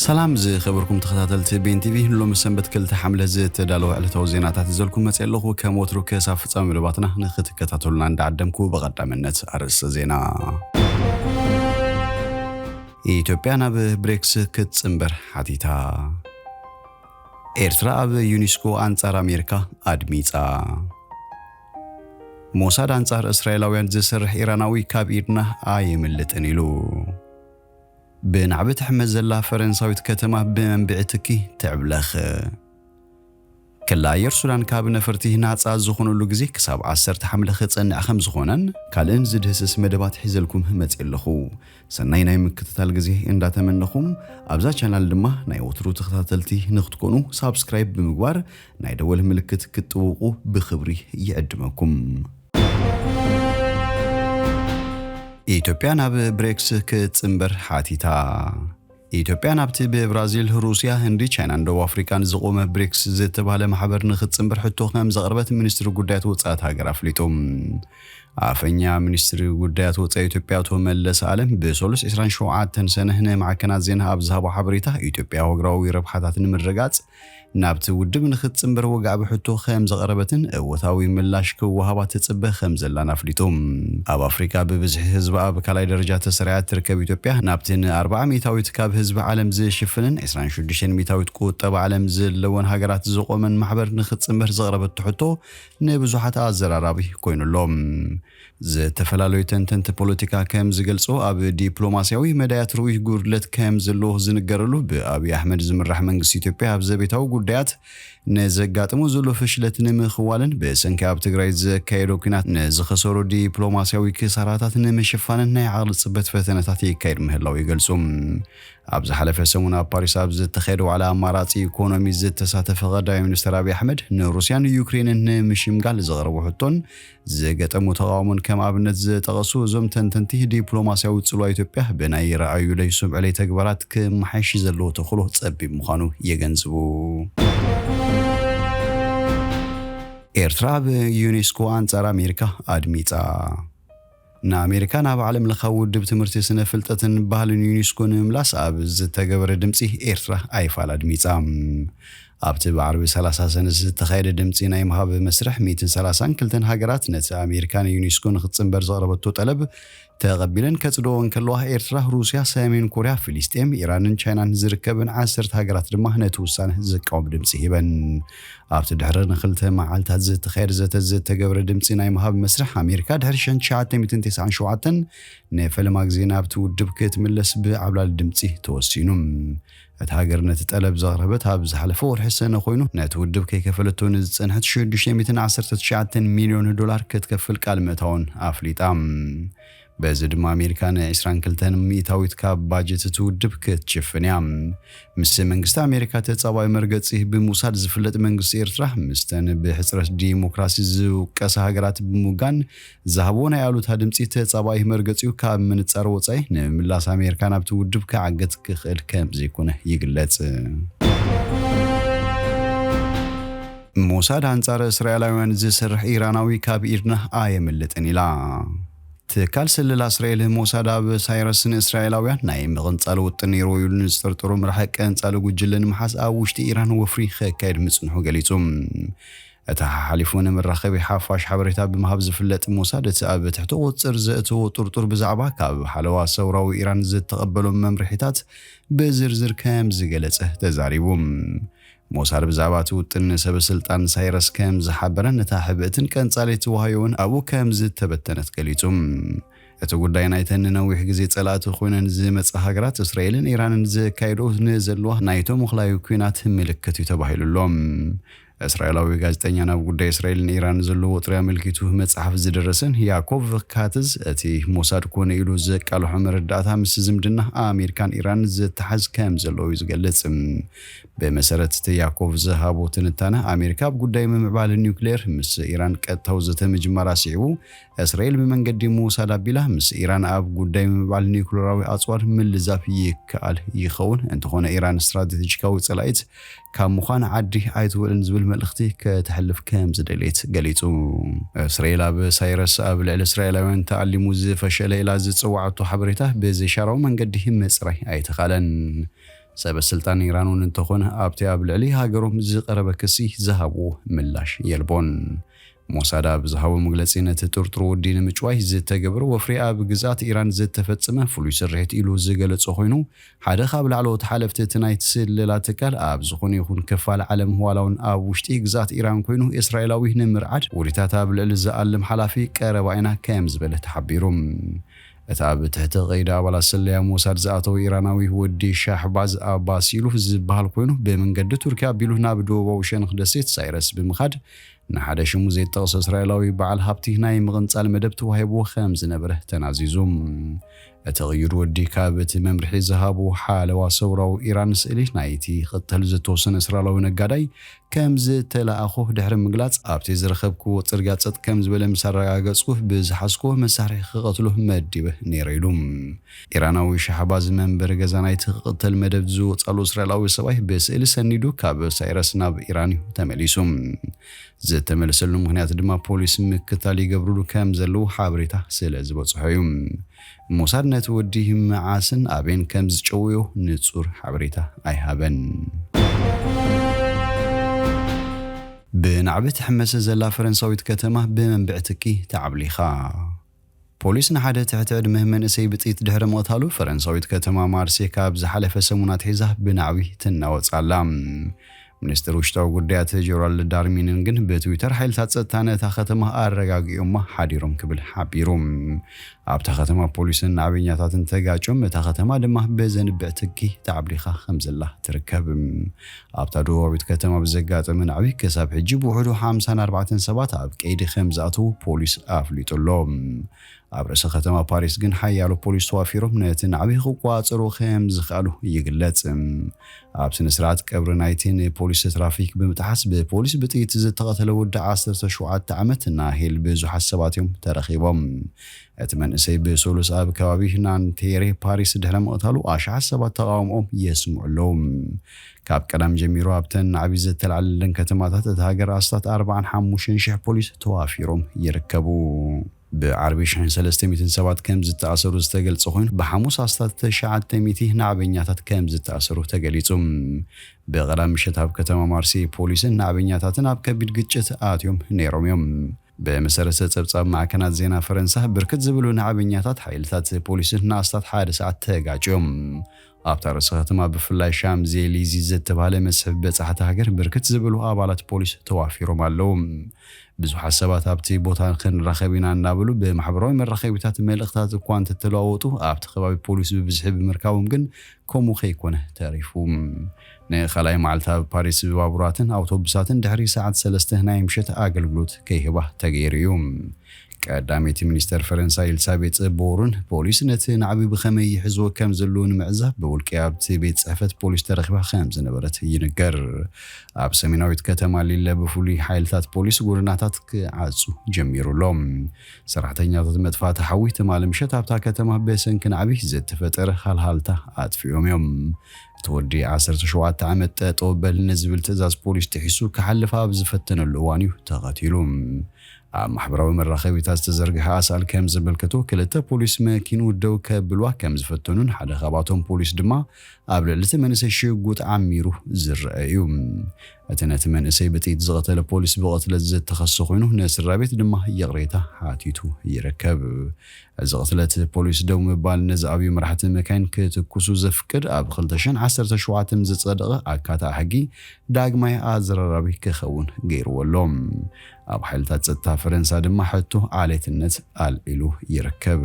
ሰላም ዝኸበርኩም ተኸታተልቲ ቤን ቲቪ፣ ሎሚ ሰንበት ክልተ ሓምለ ዝተዳለወ ዕለታዊ ዜናታት ይዘልኩም መፅእ ኣለኹ። ከም ወትሩ ክሳብ ፍጻሜ መደባትና ንክትከታተሉና እንዳዓደምኩ፣ ብቐዳምነት ኣርእስተ ዜና። ኢትዮጵያ ናብ ብሬክስ ክትጽንበር ሓቲታ። ኤርትራ ኣብ ዩኒስኮ ኣንጻር ኣሜሪካ ኣድሚጻ። ሞሳድ ኣንጻር እስራኤላውያን ዝሰርሕ ኢራናዊ ካብ ኢድና ኣየምልጥን ኢሉ። ብናዕቢ ትሕመ ዘላ ፈረንሳዊት ከተማ ብመንብዒ ትኪ ትዕብለኽ። ክሊ ኣየር ሱዳን ካብ ነፈርቲ ናጻ ዝኾነሉ ግዜ ክሳብ ዓሰርተ ሓምለ ክጸንዕ ከም ዝኾነን ካልእን ዝድህስስ መደባት ሒዘልኩም መጽእ ኣለኹ። ሰናይ ናይ ምክትታል ግዜ እንዳተመነኹም፣ ኣብዛ ቻናል ድማ ናይ ወትሩ ተኸታተልቲ ንክትኮኑ ሳብስክራይብ ብምግባር ናይ ደወል ምልክት ክትጥውቑ ብኽብሪ ይዕድመኩም። ኢትዮጵያ ናብ ብሬክስ ክትጽንበር ሓቲታ። ኢትዮጵያ ናብቲ ብብራዚል፣ ሩስያ፣ ህንዲ፣ ቻይናን ደቡብ ኣፍሪቃን ዝቖመ ብሬክስ ዝተባህለ ማሕበር ንክትጽንበር ሕቶ ከም ዘቕረበት ሚኒስትሪ ጉዳያት ወጻእት ሃገር ኣፍሊጡ። ኣፈኛ ሚኒስትሪ ጉዳያት ወጻኢ ኢትዮጵያ ኣቶ መለስ ኣለም ብሰሉስ ዕስራን ሸውዓተን ሰነ ንማዕከናት ዜና ኣብ ዝሃቦ ሓበሬታ፣ ኢትዮጵያ ሃገራዊ ረብሓታት ንምርግጋጽ ናብቲ ውድብ ንክትጽንበር ወግዓዊ ሕቶ ከም ዘቕረበትን እወታዊ ምላሽ ክወሃባ ትጽበ ከም ዘላን ኣፍሊጡ። ኣብ ኣፍሪካ ብብዝሒ ህዝቢ ኣብ ካልኣይ ደረጃ ተሰሪዓ እትርከብ ኢትዮጵያ፣ ናብቲ ንኣርብዓ ሚእታዊት ካብ ህዝቢ ዓለም ዝሽፍንን ዕስራን ሽዱሽተን ሚእታዊት ቁጠባ ዓለም ዘለወን ሃገራት ዝቖመን ማሕበር ንክትጽንበር ዘቕረበቶ ሕቶ ንብዙሓት ኣዘራራቢ ኮይኑ ኣሎ። ዝተፈላለዩ ተንተንቲ ፖለቲካ ከም ዝገልጾ፣ ኣብ ዲፕሎማስያዊ መዳያት ርኡይ ጉድለት ከም ዘሎ ዝንገረሉ ብኣብይ ኣሕመድ ዝምራሕ መንግስቲ ኢትዮጵያ ኣብ ዘቤታዊ ጉዳያት ንዘጋጥሞ ዘሎ ፍሽለት ንምኽዋልን ብሰንኪ ኣብ ትግራይ ዘካየዶ ኲናት ንዝኸሰሩ ዲፕሎማስያዊ ክሳራታት ንምሽፋንን ናይ ዓቕሊ ጽበት ፈተነታት የካይድ ምህላው ይገልጹ። ኣብ ዝሓለፈ ሰሙን ኣብ ፓሪስ ኣብ ዝተኻየደ ዋዕላ ኣማራጺ ኢኮኖሚ ዝተሳተፈ ቀዳማይ ሚኒስትር ኣብይ ኣሕመድ፣ ንሩስያን ዩክሬንን ንምሽምጋል ዘቕረቦ ሕቶን ዝገጠሙ ተቓውሞን ከም ኣብነት ዝጠቐሱ እዞም ተንተንቲ፣ ዲፕሎማስያዊ ጽልዋ ኢትዮጵያ ብናይ ረኣዩለይ ስምዑለይ ተግባራት ክመሓየሽ ዘለዎ ተኽእሎ ጸቢብ ምዃኑ የገንዝቡ። ኤርትራ ኣብ ዩኔስኮ ኣንጻር ኣሜሪካ ኣድሚጻ። ንኣሜሪካ ናብ ዓለም ለኻዊ ውድብ ትምህርቲ፣ ስነ ፍልጠትን ባህልን ዩኔስኮ ንምምላስ ኣብ ዝተገበረ ድምጺ ኤርትራ ኣይፋል ኣድሚጻ። ኣብቲ ብዓርቢ ሰላሳ ሰነ ዝተኻየደ ድምጺ ናይ ምሃብ መስርሕ፣ ሚእትን ሰላሳን ክልተን ሃገራት ነቲ ኣሜሪካ ንዩኔስኮ ንክትጽንበር ዘቕረበቶ ጠለብ ተቐቢለን ከጽድኦ እንከለዋ፣ ኤርትራ፣ ሩስያ፣ ሰሜን ኮርያ፣ ፍልስጤም፣ ኢራንን ቻይናን ዝርከበን ዓሰርተ ሃገራት ድማ ነቲ ውሳነ ዝቃወም ድምጺ ሂበን። ኣብቲ ድሕሪ ንክልተ መዓልታት ዝተኻየደ ዘተ ዝተገብረ ድምጺ ናይ ምሃብ መስርሕ፣ ኣሜሪካ ድሕሪ ሽሕን ትሽዓተ ሚእትን ተስዓን ሸውዓተን ንፈለማ ግዜ ናብቲ ውድብ ክትምለስ ብዓብላሊ ድምጺ ተወሲኑ። እታ ሃገር ነቲ ጠለብ ዘቕረበት ኣብ ዝሓለፈ ወርሒ ሰነ ኮይኑ፣ ነቲ ውድብ ከይከፈለቶ ንዝጸንሐት ሽዱሽተ ሚእትን ዓሰርተ ትሽዓተን ሚልዮን ዶላር ክትከፍል ቃል ምእታውን ኣፍሊጣ። በዚ ድማ ኣሜሪካ ንዕስራን ክልተን ሚእታዊት ካብ ባጀት እቲ ውድብ ክትሽፍን እያ። ምስ መንግስቲ ኣሜሪካ ተጻባኢ መርገጺ ብምውሳድ ዝፍለጥ መንግስቲ ኤርትራ፣ ምስተን ብሕጽረት ዲሞክራሲ ዝውቀሳ ሃገራት ብምውጋን ዝሃብዎ ናይ ኣሉታ ድምጺ ተጻባኢ መርገጺኡ ካብ ምንጻር ወጻኢ፣ ንምምላስ ኣሜሪካ ናብቲ ውድብ ክዓግት ክኽእል ከም ዘይኮነ ይግለጽ። ሞሳድ ኣንጻር እስራኤላውያን ዝሰርሕ ኢራናዊ ካብ ኢድና ኣየምልጥን ኢላ። ትካል ስለላ እስራኤል ሞሳድ፣ ኣብ ሳይረስ ንእስራኤላውያን ናይ ምቕንጻል ውጥን ነይርዎ ኢሉ ንዝጠርጠሮ መራሒ ቀንጻሊ ጉጅለ ንምሓዝ ኣብ ውሽጢ ኢራን ወፍሪ ከካይድ ምጽንሑ ገሊጹ። እቲ ሓሓሊፉ ንመራኸቢ ሓፋሽ ሓበሬታ ብምሃብ ዝፍለጥ ሞሳድ፣ እቲ ኣብ ትሕቲ ቁጽጽር ዘእተዎ ጥርጡር ብዛዕባ ካብ ሓለዋ ሰውራዊ ኢራን ዝተቐበሎም መምርሒታት ብዝርዝር ከም ዝገለጸ ተዛሪቡ። ሞሳድ ብዛዕባ እቲ ውጥን ንሰበ ስልጣን ሳይረስ ከም ዝሓበረን፣ እታ ሕብእትን ቀንጻሊት ዋህዮውን ኣብኡ ከም ዝተበተነት ገሊጹ። እቲ ጉዳይ ናይተን ንነዊሕ ግዜ ጸላእቲ ኮይነን ዝመጻ ሃገራት እስራኤልን ኢራንን ዘካይዶ ንዘለዋ ናይ ተሞኽላዊ ኲናት ምልክት እዩ ተባሂሉ ኣሎ። እስራኤላዊ ጋዜጠኛ፣ ናብ ጉዳይ እስራኤልን ኢራን ዘሎ ወጥሪ ኣመልኪቱ መጽሓፍ ዝደረሰን ያኮቭ ካትዝ፣ እቲ ሞሳድ ኮነ ኢሉ ዘቃልሖ መረዳእታ ምስ ዝምድና ኣሜሪካን ኢራን ዝተሓዝ ከም ዘለዎ እዩ ዝገልጽ። ብመሰረት እቲ ያኮቭ ዝሃቦ ትንታነ፣ ኣሜሪካ ኣብ ጉዳይ ምምዕባል ኒውክሌር ምስ ኢራን ቀጥታዊ ዘተ ምጅማራ ስዒቡ፣ እስራኤል ብመንገዲ ሞሳድ ኣቢላ ምስ ኢራን ኣብ ጉዳይ ምምዕባል ኒውክሌራዊ ኣጽዋር ምልዛብ ይከኣል ይኸውን፣ እንተኾነ ኢራን ስትራቴጂካዊ ጸላኢት ካብ ምዃን ዓዲ ኣይትውዕልን ዝብል መልእኽቲ ከተሕልፍ ከም ዝደለየት ገሊጹ። እስራኤል ኣብ ሳይረስ ኣብ ልዕሊ እስራኤላውያን ተኣሊሙ ዝፈሸለ ኢላ ዝጸዋዓቶ ሓበሬታ ብዘይሻራዊ መንገዲ ምጽራይ ኣይተኻእለን። ሰበ ስልጣን ኢራን እውን እንተኾነ ኣብቲ ኣብ ልዕሊ ሃገሮም ዝቐረበ ክሲ ዝሃብዎ ምላሽ የልቦን። ሞሳድ ኣብ ዝሃቦ መግለጺ፣ ነቲ ጥርጥር ወዲ ንምጭዋይ ዝተገበረ ወፍሪ ኣብ ግዝኣት ኢራን ዝተፈጸመ ፍሉይ ስርሒት ኢሉ ዝገለጾ ኮይኑ፣ ሓደ ካብ ላዕለዎት ሓለፍቲ እቲ ናይቲ ስለላ ትካል ኣብ ዝኾነ ይኹን ክፋል ዓለም ዋላ እውን ኣብ ውሽጢ ግዝኣት ኢራን ኮይኑ እስራኤላዊ ንምርዓድ ውዲታት ኣብ ልዕሊ ዝኣልም ሓላፊ ቀረባ ኢና ከም ዝበለ ተሓቢሩ። እቲ ኣብ ትሕቲ ቀይዲ ኣባላት ስለያ ሞሳድ ዝኣተወ ኢራናዊ ወዲ ሻህባዝ ኣባስ ኢሉ ዝበሃል ኮይኑ ብመንገዲ ቱርኪ ኣቢሉ ናብ ደቡባዊ ሸነኽ ደሴት ሳይረስ ብምኻድ ንሓደ ሽሙ ዘይጠቕሶ እስራኤላዊ በዓል ሃብቲ ናይ ምቕንጻል መደብ ተዋሂብዎ ከም ዝነበረ ተናዚዙ። እቲ ቅዩድ ወዲ ካብ እቲ መምርሒ ዝሃቡ ሓለዋ ሰውራዊ ኢራን ስእሊ ናይቲ ክቕተል ዝተወሰነ እስራኤላዊ ነጋዳይ ከም ዝተለኣኾ ድሕሪ ምግላጽ፣ ኣብቲ ዝረኸብክዎ ጽርግያ ጸጥ ከም ዝበለ ምስ ኣረጋገጽኩ ብዝሓዝክዎ መሳርሒ ክቐትሎ መዲበ ነይረ ኢሉ። ኢራናዊ ሻህባዝ መንበሪ ገዛ ናይቲ ክቕተል መደብ ዝወጻሉ እስራኤላዊ ሰብኣይ ብስእሊ ሰኒዱ ካብ ሳይረስ ናብ ኢራን እዩ ተመሊሱ። ዝተመለሰሉ ምኽንያት ድማ ፖሊስ ምክታል ይገብርሉ ከም ዘለዉ ሓበሬታ ስለ ዝበጽሖ እዩ። ሞሳድ ነቲ ወዲ መዓስን ኣበይን ከም ዝጨወዮ ንጹር ሓበሬታ ኣይሃበን። ብናዕቢ ትሕመስ ዘላ ፈረንሳዊት ከተማ ብመንብዒ ትኪ ተዓብሊኻ። ፖሊስ ንሓደ ትሕቲ ዕድመ መንእሰይ ብጥይት ድሕሪ ምቕታሉ፣ ፈረንሳዊት ከተማ ማርሴ ካብ ዝሓለፈ ሰሙናት ሒዛ ብናዕቢ ትናወጽ ኣላ። ሚኒስትር ውሽጣዊ ጉዳያት ጀራልድ ዳርሚንን ግን ብትዊተር፣ ሓይልታት ጸጥታ ነታ ከተማ ኣረጋጊኦማ ሓዲሮም ክብል ሓቢሩ። ኣብታ ከተማ ፖሊስን ናዕበኛታትን ተጋጭዮም፣ እታ ከተማ ድማ ብዘንብዕ ትኪ ተዓብሊኻ ከም ዘላ ትርከብ። ኣብታ ደቡባዊት ከተማ ብዘጋጠመ ናዕቢ ክሳብ ሕጂ ብውሕዱ ሓምሳን ኣርባዕተን ሰባት ኣብ ቀይዲ ከም ዝኣተዉ ፖሊስ ኣፍሊጡ ኣሎ። ኣብ ርእሰ ከተማ ፓሪስ ግን ሓያሎ ፖሊስ ተዋፊሮም ነቲ ናዕቢ ክቆጻጸሩ ከም ዝኽኣሉ ይግለጽ። ኣብ ስነ ስርዓት ቀብሪ ናይቲ ንፖሊስ ትራፊክ ብምጥሓስ ብፖሊስ ብጥይት ዝተቐተለ ወዲ ዓሰርተ ሸውዓተ ዓመት ናሄል ብዙሓት ሰባት እዮም ተረኺቦም። እቲ መንእሰይ ብሰሉስ ኣብ ከባቢ ናንቴሬ ፓሪስ ድሕሪ ምቕታሉ ኣሽሓት ሰባት ተቓውሞኦም የስምዑ ኣለዉ። ካብ ቀዳም ጀሚሩ ኣብተን ናዕቢ ዝተላዕለለን ከተማታት እታ ሃገር ኣስታት ኣርባዓን ሓሙሽተን ሽሕ ፖሊስ ተዋፊሮም ይርከቡ። ብዓርቢ ሽሕን ሰለስተ ሚእትን ሰባት ከም ዝተኣሰሩ ዝተገልጸ ኮይኑ፣ ብሓሙስ ኣስታት ትሽዓተ ሚእቲ ናዕበኛታት ከም ዝተኣሰሩ ተገሊጹ። ብቐዳም ምሸት ኣብ ከተማ ማርሴይ ፖሊስን ናዕበኛታትን ኣብ ከቢድ ግጭት ኣትዮም ነይሮም እዮም። ብመሰረት ጸብጻብ ማዕከናት ዜና ፈረንሳ፣ ብርክት ዝበሉ ናዕበኛታት ሓይልታት ፖሊስን ንኣስታት ሓደ ሰዓት ተጋጭዮም። ኣብታ ርእሰ ከተማ ብፍላይ ሻምዜ ኤሊዚ ዝተባህለ መስሕብ በጻሕቲ ሃገር ብርክት ዝበሉ ኣባላት ፖሊስ ተዋፊሮም ኣለዉ። ብዙሓት ሰባት ኣብቲ ቦታ ክንራኸብ ኢና እናበሉ ብማሕበራዊ መራኸቢታት መልእኽታት እኳ እንተተለዋወጡ፣ ኣብቲ ከባቢ ፖሊስ ብብዝሒ ብምርካቦም ግን ከምኡ ከይኮነ ተሪፉ። ንኻልኣይ መዓልቲ ኣብ ፓሪስ ብባቡራትን ኣውቶቡሳትን ድሕሪ ሰዓት ሰለስተ ናይ ምሸት ኣገልግሎት ከይህባ ተገይሩ እዩ። ቀዳመይቲ ሚኒስተር ፈረንሳ ኤልሳቤጥ ቦርን ፖሊስ ነቲ ናዕቢ ብኸመይ ይሕዝዎ ከም ዘለዉ ንምዕዛብ ብውልቂ ኣብቲ ቤት ጽሕፈት ፖሊስ ተረኺባ ከም ዝነበረት ይንገር። ኣብ ሰሜናዊት ከተማ ሊለ ብፍሉይ ሓይልታት ፖሊስ ጎደናታት ክዓጹ ጀሚሩ ኣሎ። ሰራሕተኛታት መጥፋእቲ ሓዊ ትማሊ ምሸት ኣብታ ከተማ ብሰንኪ ናዕቢ ዝተፈጠረ ሃልሃልታ ኣጥፊኦም እዮም። እቲ ወዲ ዓሰርተ ሸውዓተ ዓመት ጠጠው በል ንዝብል ትእዛዝ ፖሊስ ጥሒሱ ክሓልፍ ኣብ ዝፈተነሉ እዋን እዩ ተቐቲሉ። ኣብ ማሕበራዊ መራኸቢታት ዝተዘርግሐ ኣስኣል ከም ዘመልክቶ፣ ክልተ ፖሊስ መኪኑ ደው ከብልዋ ከም ዝፈተኑን ሓደ ካብኣቶም ፖሊስ ድማ ኣብ ልዕሊ እቲ መንእሰይ ሽጉጥ ዓሚሩ ዝረአ እዩ። እቲ ነቲ መንእሰይ ብጥይት ዝቐተለ ፖሊስ ብቕትለት ዝተኸሰ ኮይኑ፣ ንስድራ ቤት ድማ ይቕሬታ ሓቲቱ ይርከብ። እዚ ቅትለት ፖሊስ ደው ምባል ነዚ ኣብዩ መራሕቲ መካይን ክትኩሱ ዘፍቅድ ኣብ ክልተ ሽሕን ዓሰርተ ሸውዓተን ዝጸደቐ ኣካታዒ ሕጊ ዳግማይ ኣዘራራቢ ክኸውን ገይርዎ ኣሎ። ኣብ ሓይልታት ጸጥታ ፈረንሳ ድማ ሕቶ ዓሌትነት ኣልዒሉ ይርከብ።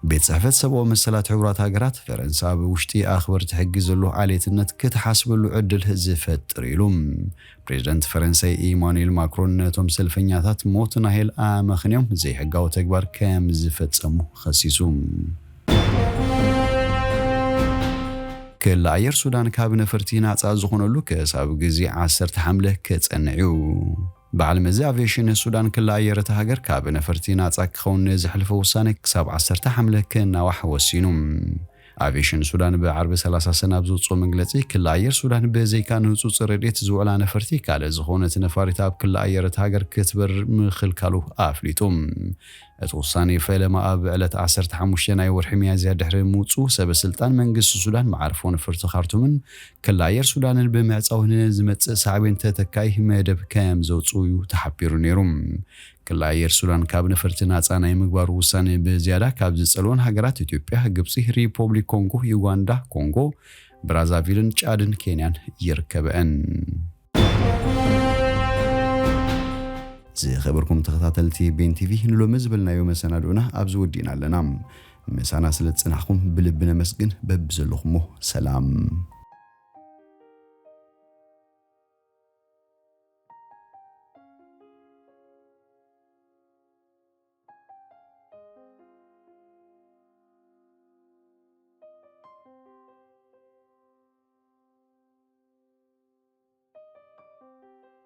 ቤት ጽሕፈት ሰብኣዊ መሰላት ሕቡራት ሃገራት፣ ፈረንሳ ኣብ ውሽጢ ኣኽበርቲ ሕጊ ዘሎ ዓሌትነት ክትሓስበሉ ዕድል ዝፈጥር ኢሉ። ፕሬዚደንት ፈረንሳይ ኢማኑኤል ማክሮን ነቶም ሰልፈኛታት ሞት ናሄል ኣመኽንዮም ዘይሕጋዊ ተግባር ከም ዝፈጸሙ ኸሲሱ። ክሊ ኣየር ሱዳን ካብ ነፈርቲ ናጻ ዝኾነሉ ክሳብ ግዜ ዓሰርተ ሓምለ ክጸንዕ እዩ። በዓል መዚ ኣቪየሽን ሱዳን ክሊ ኣየር እታ ሃገር ካብ ነፈርቲ ናጻ ክኸውን ንዘሕልፎ ውሳነ ክሳብ ዓሰርተ ሓምለ ክናዋሕ ወሲኑ። ኣቪሽን ሱዳን ብዓርቢ ሰላሳ ሰነ ኣብ ዘውፅኦ መግለፂ፣ ክሊ ኣየር ሱዳን ብዘይካ ንህፁፅ ረድኤት ዝውዕላ ነፈርቲ ካልእ ዝኾነት ነፋሪት ኣብ ክሊ ኣየር እቲ ሃገር ክትበር ምኽልካሉ ኣፍሊጡ። እቲ ውሳኔ ፈለማ ኣብ ዕለት ዓሰርተ ሓሙሽተ ናይ ወርሒ ሚያዝያ ድሕሪ ምውፁ፣ ሰበ ስልጣን መንግስቲ ሱዳን መዓርፎ ነፈርቲ ካርቱምን ክሊ ኣየር ሱዳንን ብምዕፃው ንዝመፅእ ሳዕቤን ተተካይ መደብ ከም ዘውፅኡ እዩ ተሓቢሩ ነይሩ። ክሊ ኣየር ሱዳን ካብ ነፈርቲ ናፃ ናይ ምግባሩ ውሳኔ ብዝያዳ ካብ ዝፀልወን ሃገራት ኢትዮጵያ፣ ግብፂ፣ ሪፖብሊክ ኮንጎ፣ ዩጋንዳ፣ ኮንጎ ብራዛቪልን ጫድን ኬንያን ይርከበአን። ዝኸበርኩም ተኸታተልቲ ቤን ቲቪ፣ ንሎሚ ዝበልናዮ መሰናድኡና ኣብዚ ወዲእና ኣለና። ምሳና ስለ ዝጸናሕኩም ብልቢ ነመስግን። በብዘለኹሞ ሰላም።